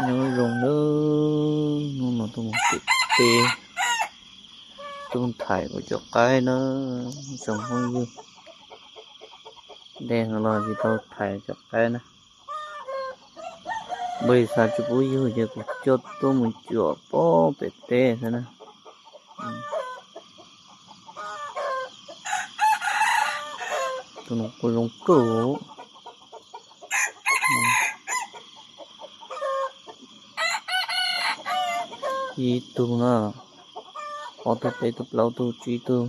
Nyob zoo nawb, hnub no tuaj mus pem teb, tuaj thaiv kuv cov qaib na, tsoom phooj ywg. Dej los tsis tau thaiv cov qaib na. Npawg Xav tsis pub yug ces kuv coj tuaj mus cuam pem teb xwb na. Tus no kuj zoo kawg. Ib tug na, ob tug, peb tug, plaub tug, tsib tug,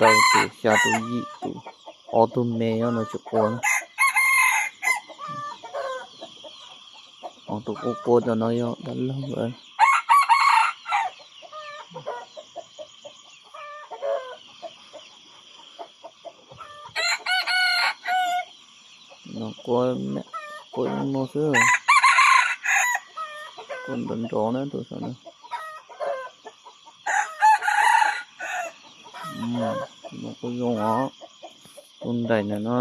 rau tus, xya tus, yim tus, ob tug me nyob no tsis quaj na. Ob tug quaj quaj cov no yog dab laug lawm. No quaj, quaj no xwb, quaj nrov nrov na tus saum no. No quaj zoo os. Tus nraim ntawm no,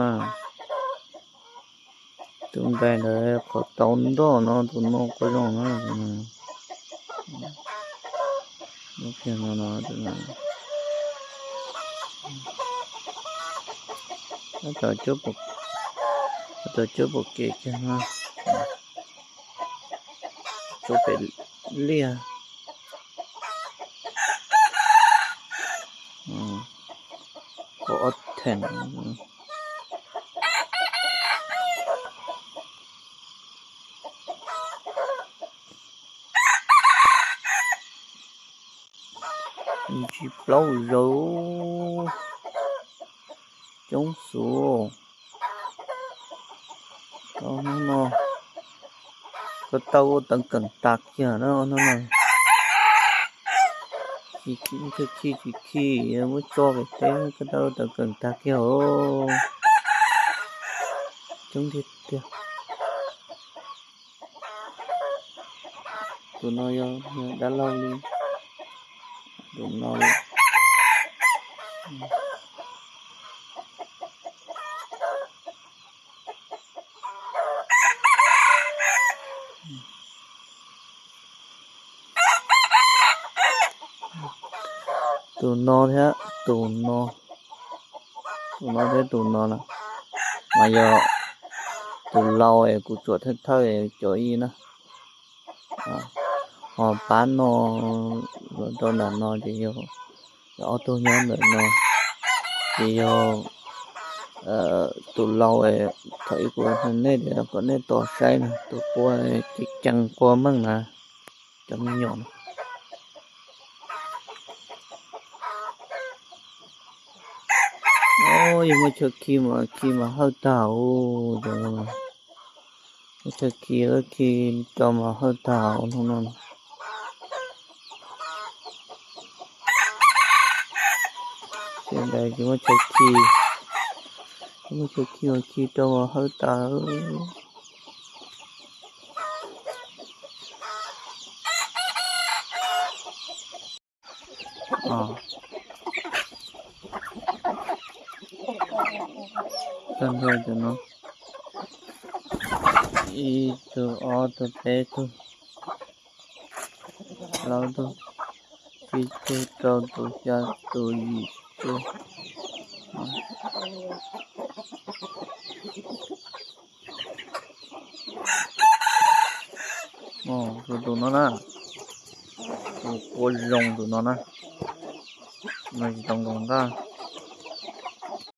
tus nraim ntawd qhov tau ntoj no, tus no quaj zoo na. Lub kiag no no, tus no, tab tom cuab pom kev kiag no, cuab pem liaj. Kuv ob theem. Ntsis plaub zaug coob xwb. Hnub no ko taw ua teev keem tag kiag na, hnub no tsis khi, tsis khi, muab tso pem teb ko taw ua teev keem tag kiag os. Coob tiag tiag. Tus no yog dab laug li. Tus no li. Tus no thiab tus no, tus no thiab tus no na, mas yog tus laus es kuv tsuam thawj thawj cov ib na. Ho pab no los rau nram no ces yog, ob tug nyob ntawm no ces yog tus laus es thaum ub kuv hais nej tias kom nej tos saib na, tus quaj ceev ceev quaj meej na, cov me nyuam na. Yog muaj chaw khi mas khi mas hawj tag, muaj chaw khi khi rau mas hawj tag no. Ces ntawd tsis muaj chaw khi, muaj chaw khi mas khi rau mas hawj tag. Tag nrho cov no, ib tug, ob tug, peb tug, plaub tug, tsib tug, rau tus, xya tus, yim tus. Tus, tus no na, tus quaj zoo tus no na, no tsis tau nkaus nqaj.